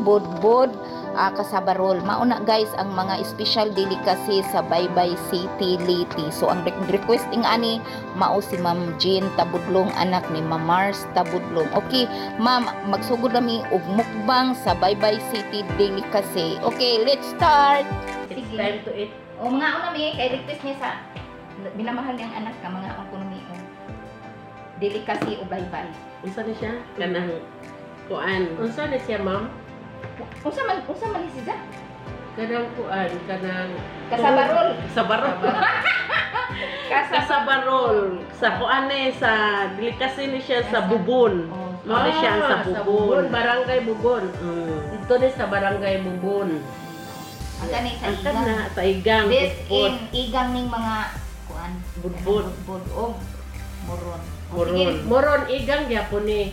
Budbud, cassava roll. Mauna guys ang mga special delicacy sa Baybay City, Leyte. So ang requesting ani mao si Ma'am Jean Tabudlong, anak ni Ma'am Mars Tabudlong. Okay, ma'am, magsugod nami og mukbang sa Baybay City delicacy. Okay, let's start. It's Sige. Time to eat. O mga una mi kay request niya sa minamahal niyang anak ka mga ang kuno mi og delicacy o baybay. Unsa ni siya? Kanang kuan. Unsa ni siya, ma'am? Unsa man ni siya? Kanang kuan, kanang Cassava roll. Sa barol. Sa barol. Sa kuan ni sa delicacy ni siya sa Bubon. Oh, Mao ni siya ang sa Ah, Bubon. Barangay Bubon. Dito ni sa Barangay Bubon. Ang kani sa Ang Igang. kana sa Igang. This Budbud. in Igang ning mga kuan. Budbud. Budbud og moron. O, Moron. sige. Moron Igang gyapon ni.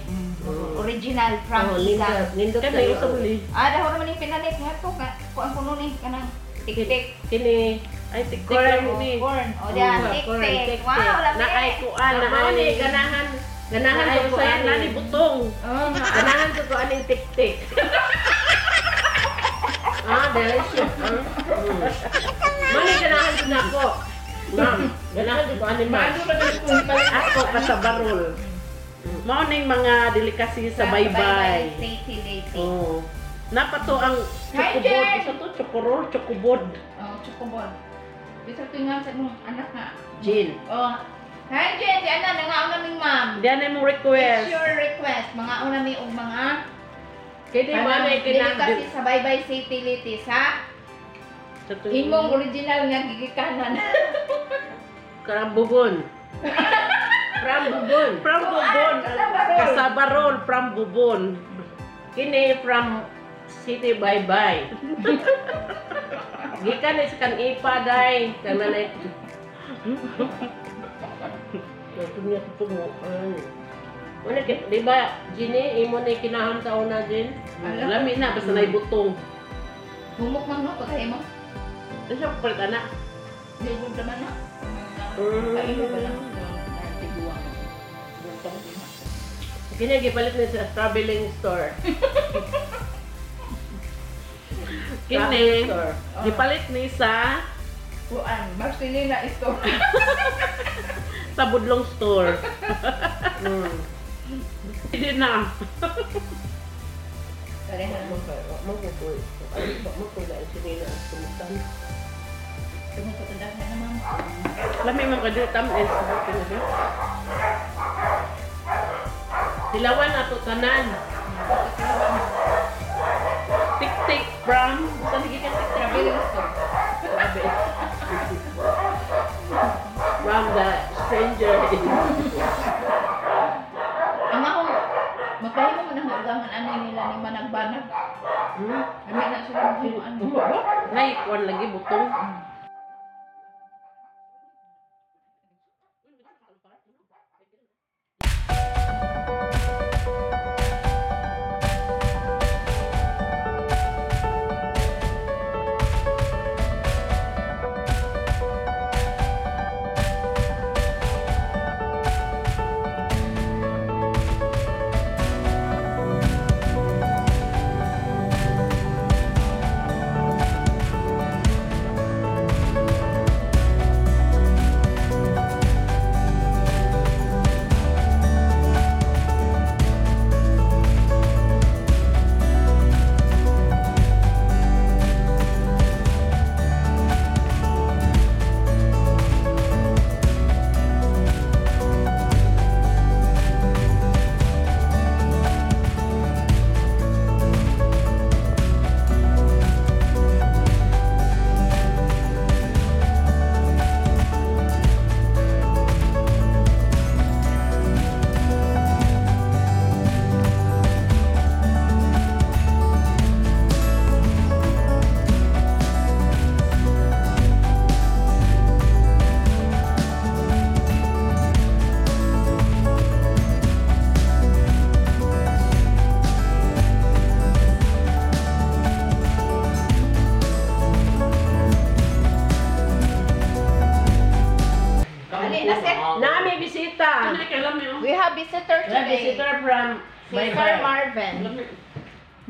Original from Oh, Igang. nindot, nindot Kanang kayo. usa man ni. Ah, dahon naman yung pinalit nga to ka. Kuan kuno ni kanang tik-tik. Kini Ay, tik-tik Corn. lang ni. Corn. O diyan, Mm, corn, tik-tik. tik-tik. Wow, lami. Na ay kuan na Mao ni ay ganahan ganahan na ay ko kuan sa na ni butong. Oh, Ganahan ko aning tik-tik. Ah, delicious. Ah. Mao ni ganahan ko nako. Ma'am, ganahan ko ani, ma'am. Ako cassava roll. Mao ning mga delicacy sa Baybay. City, Leyte. Oh. Napato ang Hi, chocobod. Jen! Isa to, chocorol, chocobod. Oh, chocobon. Bisa tingan sa imong anak nga. Jean. Oh. Hi, Jen. Di ana nangaon naming ma'am. Diyan ay mong It's request. your request. Mga una mi og mga Kini mao ni kinang delicacy sa Baybay City, Leyte sa Sa to- imong original nga gigikanan. From Bubon. From Bubon. From Bubon. Cassava roll. Cassava roll from Bubon. Kini from City Bye Bye. Gikan ni sa kan ipa day. Kana na. Natunya ko tunguan. Wala kay di ba Ginny, imo ni kinaham sa una, Jin? Ala. Lami na basta na butong. Humok man no pagkain mo. Ano siya palit ana? Ligod naman na. Kaino ba lang? Tiguang. Kini gipalit ni sa traveling store. Kini Traveling store. gipalit ni sa Kuan, Marcelina store. sa Budlong store. Hindi na. Pareha. Mo mo ko. Ay, mo ko na sinina ang sumutan. Tungod sa tandaan na ma'am. Lami man kadyo tam is. Dilawan ato tanan. Tik-tik from sa gikan tik-tik? Traveling store. Grabe. From the stranger. Ang ako, magpahimo mo ng ugangan ano nila ni Managbanag. Lami na sila mo ano. Nay kuan lagi butong. Ali na sir. Nami bisita. Ano kay lami oh. We have visitor We have today. visitor from Si Sir Bye Bye. Marvin. Lami.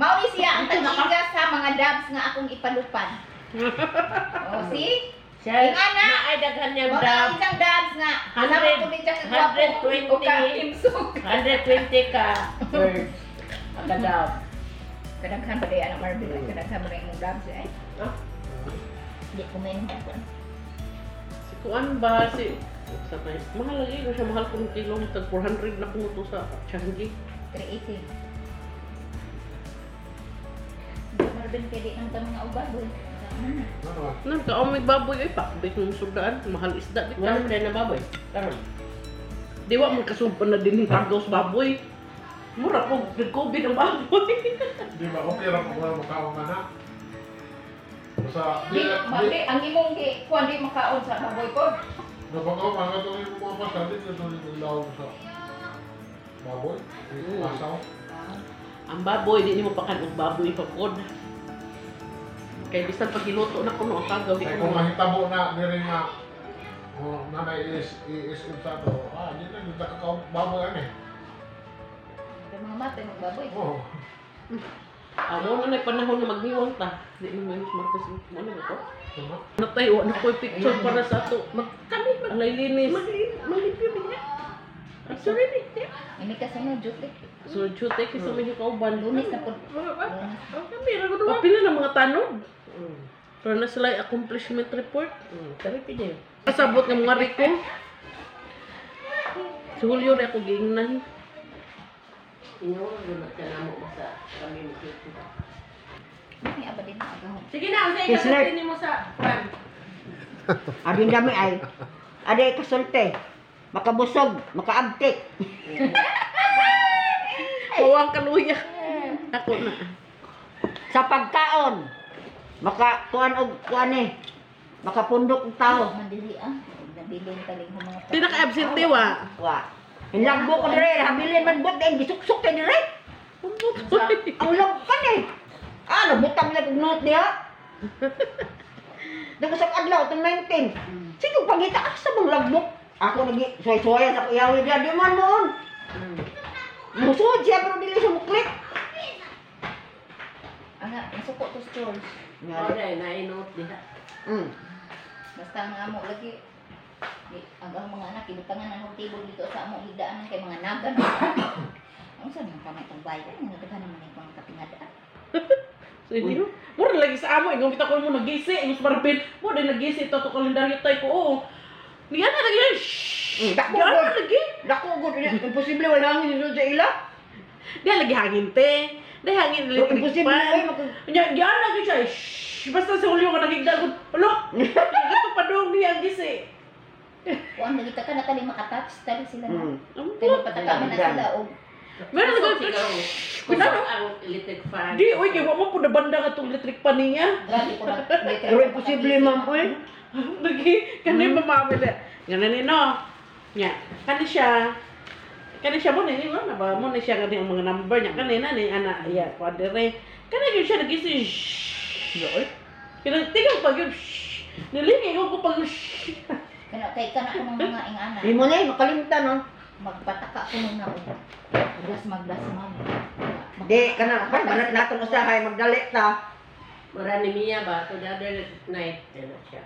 Mao ni siya ang tag-iga sa mga dabs nga akong ipalupad. Oh, see? Siya, Ingana. naay daghan niya Mao na dab. ang isang dabs nga. Sama ko din siya kagwapo. 120. O ka-imsog. 120 ka birds. Kadab. Kadaghan ba day anak Marvin? Kadaghan ba day imong dabs eh? Ah? Di ko men. Si Kuan ba si sa may mahal lagi ko siya, mahal kung kilo tag 400 na kung to sa Changi. 380. Di Marvin kay di nang ta mga ubaboy. Ano na? Ano? Nan ka may baboy ay pakbit ng sudaan, mahal isda di Wala ka. mo na baboy. Karon. Di wa man kasumpa na din yung tagaw sa baboy. Mura ko nag-COVID ang baboy. Di ba, okay ra kung wala makaon ka na. Basta, Di, di, mali, ang imong gi kuan di makaon sa baboy ko. napakaw, mga itong yung mga pasal, di na ito yung lawom sa baboy, asaw. Ang baboy di nimo pakan og baboy pa pod. Kay bisan pag giluto na kuno ang kagaw di Kaya ko. kung mahitabo na, diri nga, oh, nanay is, is, sa to, ah, di na, di na kakaw baboy ano eh. Kay mga matay magbaboy. Oh, Amo na na panahon na magniwang ta. Di man may Martes mo na ba to? tama. Natay wa na ko'y picture para sa ato. Mag kami mag alay linis. Maglimpyo bigla. Sorry ni. Ini ka sa mga duty. So jute kay sa medyo kauban. Lunes na po. Kami ra ko Papila ng mga tanod. Pero na sila yung accomplishment report. Kami pwede. Kasabot ng mga riko. Si Julio rin ako giingnan. Inyo guna ka na mo sa kami makita. May aba din agahon. Sige na, unsay Kisler. ikasulti nimo sa kuan? Abi dami ay. Aday kasulte. Makabusog, makaabtik. Bawang kaluya. Ako na. Sa pagkaon. Maka kuan og kuan eh. Makapundok og tao. Mandili ah. Nabilin taling mga Pinaka-absente wa. Wa. Hinlagbo ko dire, habilin man bot eh gisuksok kay dire. Ang lagpan eh. Ah, nabutang na kog note niya. Dako sa adlaw tong 19. Sige pangita ah sa mong lagbok. Ako nagi suway-suwayan sa kuyawi diya di man moon. Musuod siya pero dili siya muklik. Ang nasuko to Charles. Oh, dai na inote diha. Basta ang amo lagi di, ang mga anak ibutangan na ng table dito sa amo higdaan kay mga naga na. Ang sa man kanay itong bayan nga daghan naman yung mga katingadaan. So hindi no. Mura lagi sa amo ingong kita ko mo nagisi, ingong sa Marvin. Mo din nagisi to to kalendaryo tay ko. Oo. Niya na lagi. Shhh. Dako Diyan na gud. lagi. Dako gud imposible wala hangin dito sa ila. Di lagi hangin te. Di hangin Pero electric imposible fan. ay maka Nya diyan lagi siya. Shhh. Basta sa Julio nga nagigda ko. Alo. Ito pa dong niya ang gisi. Kuan lagi ta ka na tali makatouch tali sila. Mm. Kay magpataka man na sila og Meron Kusog lagi. siguro. Kunano? Kusog ang electric fan. Di, oy, kay wa mo po na banda nga tong electric pan niya. grabe ko nag Pero imposible ma'am oy. Lagi, kani mamamili. Ganun ni no. Nya, kani siya. Kani siya mo ni na ba mo ni siya kani ang mga number niya kani na ni ana iya ko dire. Kani gyud siya nagisi. Yoy. Kani tingog pag yun. Shh. Nilingi ko pag shh. Kana kay kana ko ng mga ingana. Imo na eh, makalimtan no. Magpataka ko nung na og maglas man. Di kana kan banat naton usahay magdali ta. Mura ni Mia ba to the other night ano siya.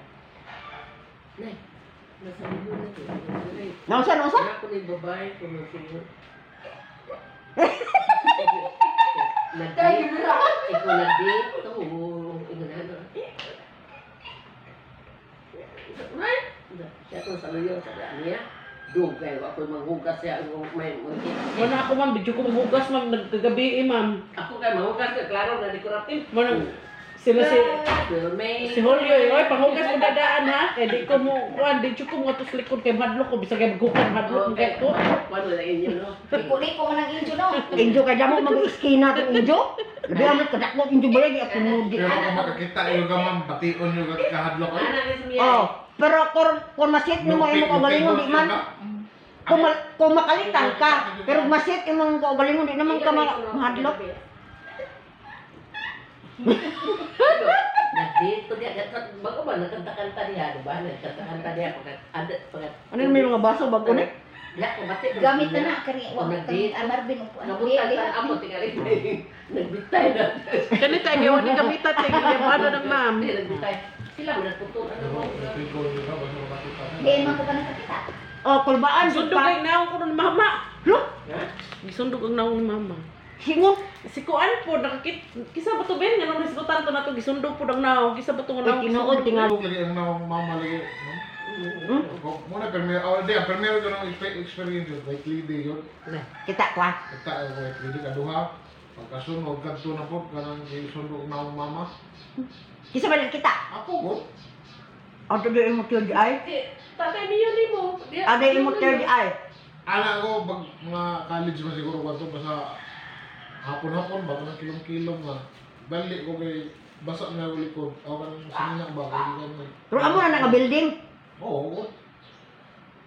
Nay, nasa libo na to. Nay, Nausa nausa? Ako ni babae ko nung siyo. Nag-date. Ikaw nag-date to. Ikaw na ano. Right? Siya to sa luyo sa niya. Dugay ako manghugas siya ang may Mo na ako ma'am, bidyo ko maghugas ma'am nagkagabi eh ma'am. Ako kay manghugas ka klaro na decorative. Mo na sila si Pero may Si Julio, eh, oy, panghugas mo dadaan ha. Kay di ko mo, kuan, di ko mo atos likod kay madlok ko, bisag kay maghukan madlok mo kay ko. Kuan wala inyo no. Liko-liko man ang injo no. Injo kay damo mag-iskina tong injo. Labi amot kadakmo injo bayag ako mudi. Pero kung makakita yung ka ma'am, bation yung kahadlok ay. Ana ni si Mia. Oh, pero kung masit nimo imo kaugalingon di man kung makalitan ka, pero masit imong kaugalingon di naman ka mahadlok. Nag-date to diya. Bago ba nagkanta-kanta diya, di ba? Nagkanta-kanta diya pagkat ada pagkat Ano yung may mga baso bago ni? Ya, kumati. Gamit na na kani wa Nagdi. kang Marvin upuan. Nabutan ta ako tingali. Nagbitay na. Kani tayo kay wala gamita tay kay ano ng ma'am. Hindi, nagbitay. Sila man nagputol ano mo. Di man ko pa nakakita. Oh, kulbaan jud Sundog pa. ang naong ko ni mama. Lo, Gisundog ang naong ni mama. singot. Si Kuan po nakakit kisa ba to ben nganong hisgutan to nato gisundog po ang naong kisa ba to nga Uy, naong tinuod tingal. Lagi ang naong mama lagi. No? Hmm? Muna primero, oh, di, ang primero ko ng experience yun, white lady yun. Kita ko ah. Kita ang white lady kaduha. Pagkasunod, kadto na po, kanang gisundog na akong mama. Kisa ba kita? Ako ko. Ato di mo third eye. Tatay niyo ni mo. Ada imo third eye. Ana ako, pag mga college man siguro ko basta hapon-hapon ba, kanang kilom-kilom nga. Balik ko kay, basa na uli ko. Ako kanang sinina ba, kay di kanang. Pero amo na nga building. Oo, oo.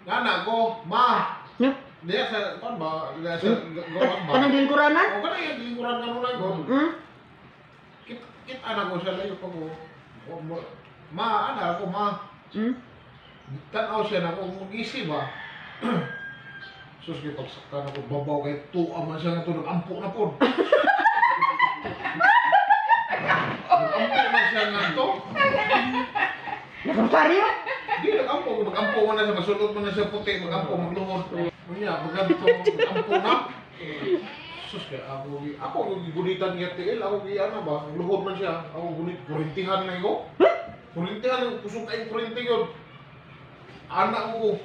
Nana ko, ma! No? Diya sa, kan ba? Diya sa, gawan ba? Kanang lingkuranan? O kanang yung lingkuran ka nunay ko. Hmm? Kit, kit ana ko siya layo pa ko. O, ma, ana ako, ma. Hmm? Tanaw siya na ako, magisi ba? Sus, kay pagsaktan ako, babaw kay tuwa man siya nga to, nag-ampo na po. Nag-ampo man siya nga to. Nagrosaryo? Di, nag-ampo. Mag-ampo man na siya, masulot man na siya puti, mag-ampo, magluhod. Unya, magkanto, mag-ampo na. Sus, kay ako, ako gunitan niya tiil, ako gi ano ba, luhod man siya, ako gunit, kurintihan na ko. Kurintihan, kusog kayong kurinti yun. Anak ko.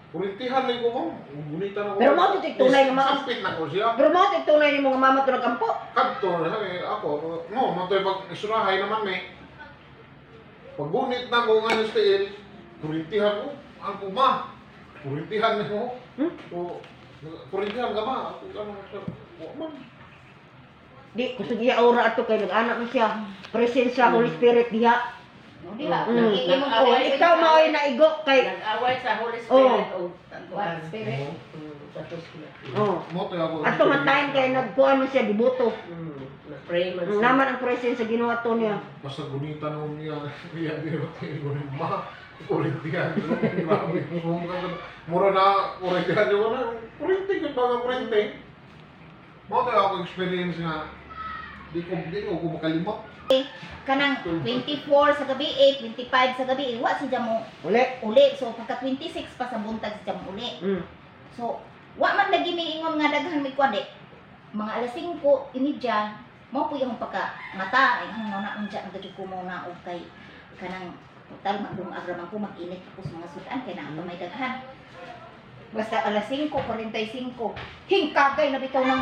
Kurintihan na ko, ma'am. Gunitan ako. Pero mao to tunay nga mga Sampit na ko siya. Pero mao to tunay ni mga mama to nagampo. Kadto, sabi, ako, no, matoy pag isurahay naman may. Paggunit na ko nga sa tiil, kurintihan ko, ang kuma. Kurintihan na ko. Hmm? O, kurintihan ka ba? Ako, ano, sir, wa man. Di kusog iya aura ato kay nag-anak na siya. Presence sa Holy Spirit diha. No, di ba? Mm. Imong Oh, ikaw mao'y naigo kay Nag-away sa Holy Spirit Oh. o What spirit? Sa Tusla. Oh. Mo to ako. Ato nga time kay nagkuan man siya dibuto. Na-pray man siya. Naman ang presence sa Ginoo ato niya. Basta gunitan ko niya, niya, niya, niya, ma, kurintihan. Grabe. Mura na, kurintihan yun. Kurinti, yun ba nga kurinti? Mo to ako experience nga, di ko kumakalimot. Kanang 24 sa gabi eh, 25 sa gabi eh, wa si mo Uli. uli. So pagka 26 pa sa buntag si mo uli. So wa man lagi miingon nga daghan may kuan di. Mga alas 5:30 mao po yung pagka mata ay ang na unja ang gadyo ko mo na og kay kanang total magdungag ra man ko mag-init ako sa mga sudan kay naa pa may daghan. Basta alas 5:45 hingkagay na bitaw ng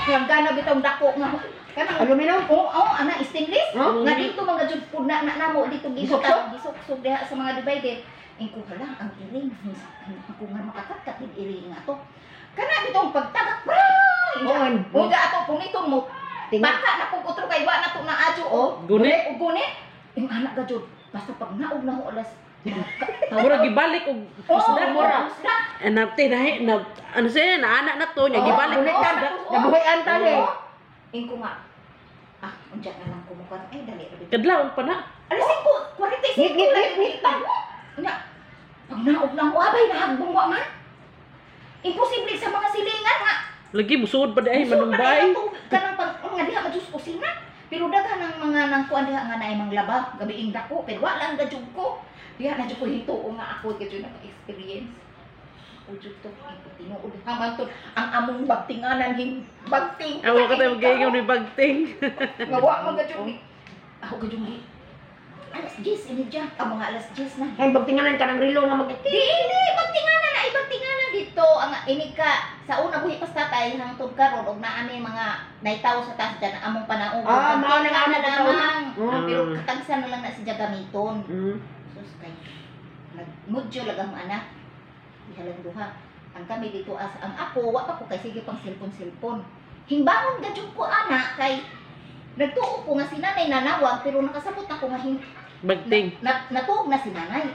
langgana bitaw dako nga kanang Aluminum? Oo, oh, ana stainless. Huh? Nga dito mga jud pud na na namo dito Gisuksok? gisuksok, gisuksok diha sa mga divider. Ingko hala ang iring, ingko nga makakatkat ning iring ato. Kana bitong pagtagak bra. Oo, Uga ato puniton mo. Tingnan. Baka na kung utro kay wa na to na adyo oh. Gunit. Og gunit. Yung anak ga jud basta pag naog na ho alas Mura gibalik og Oo, isda. mura. Isda. Na tinahi na ano siya na anak na to niya Oo, gibalik Gunit og ta. isda. Nabuhay ta ni. Oo. Ingko nga. Ah, unja na lang kumukan. Ay dali ra bitaw. Kadlawon pa na. Alas 5:45 Ngit, ngit, lang ngit, ngit. Nya, pag naog na ako, abay, nahagbong wa man. Imposible sa mga silingan nga. Lagi musuod pa di ay Musuod pa manumbay. di ang Kanang pag, oh, nga diha ka kusina. Pero daghan ang mga nang kuan diha nga naay manglaba, gabi ing dako, pero wa lang gajud ko. Diha na jud ko hintuo nga ako gajud naka-experience. Ujud to, iko tinuod haman to ang among bagtinganan hing bagting. Awa ka tayo mag-iingaw ni bagting. Nga wa man gajud ni. Ako gajud ni. Alas 10 ini dyan. Ang mga alas 10 na. Ay bagtinganan ka ng relo nga mag Dili, bagtinganan na ibagtinganan dito ang ini ka sa una buhi pas tatay hangtod karon og naa mi mga naitaw sa taas dyan ang among panaog. Ah, mao nang Bagtinganan amo ka sa una. lamang. Mm. Pero katagsan na lang na siya gamiton. Mm. Sus kay nagmudyo lang ang anak. Ihalang duha. Ang kami dito as ang ako wa pa ko kay sige pang cellphone-cellphone. Hingbangon gajud ko ana kay nagtuo ko nga si nanay nanawag pero nakasabot ako nga hing Bagting. na, natuog na si nanay.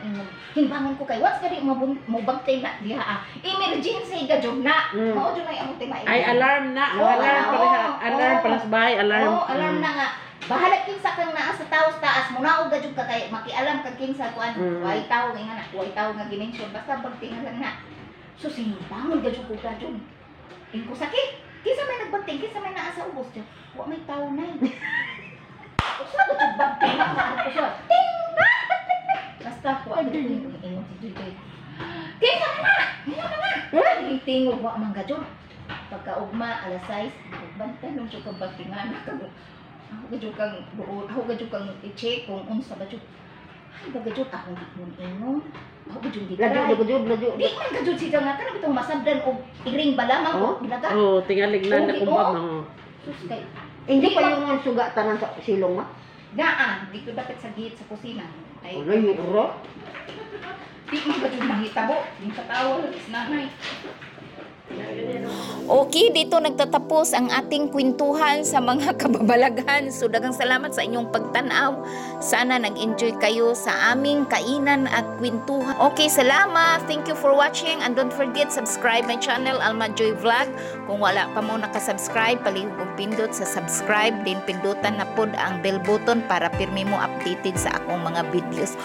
Hingbangon ko kay what's gani mo mobagtay na diha ah. Emergency gajud na. Mm. Mao jud na ang tema. Ay alarm na, Oo, alarm oo, pa rin. Alarm oo. para sa bahay, alarm. Oo, alarm na nga. Bahala kinsa kang naa sa taos taas mo naog gajud ka kay makialam kag kinsa kuan. Mm. Way tawo nga na, way tawo nga gimension basta bagtingan lang na. So bangon gadyo ko gadyo. Ingko sakit. Kinsa may nagbantay, kinsa may naa sa ubos dyan. Wa may tao na. Usa ko jud bantay na ako siya. Ting! Basta wa ko ingon si Joy. Kinsa man na? Kinsa man na? Tingog wa man gadyo. Pagkaugma alas 6, bantay nung jud kang bantingan kag ako gadyo kang buo, ako gadyo kang i-check kung unsa ba jud. Ay, baga jud akong di mo ingon. Ako gadyo di Ladyo, try. ladyo, ladyo. Di man gajud siya nga kanang bitong masabdan og iring ba lamang Oh? oh? Bilaga. Oh, tingalig na Okay, nakumbab oh. na. Oh. Sus kay Hindi pa yung suga tanan sa silong ma. naa dito dapat sa gate sa kusina. Ay, Wala yung ro. di man gajud mahitabo. Yung katawa lang is nanay. Okay, dito nagtatapos ang ating kwentuhan sa mga kababalaghan. So daghang salamat sa inyong pagtanaw. Sana nag-enjoy kayo sa aming kainan at kwentuhan. Okay, salamat. Thank you for watching and don't forget subscribe my channel Alma Joy Vlog. Kung wala pa mo nakasubscribe, palihog og pindot sa subscribe din pindutan na pod ang bell button para pirmi mo updated sa akong mga videos.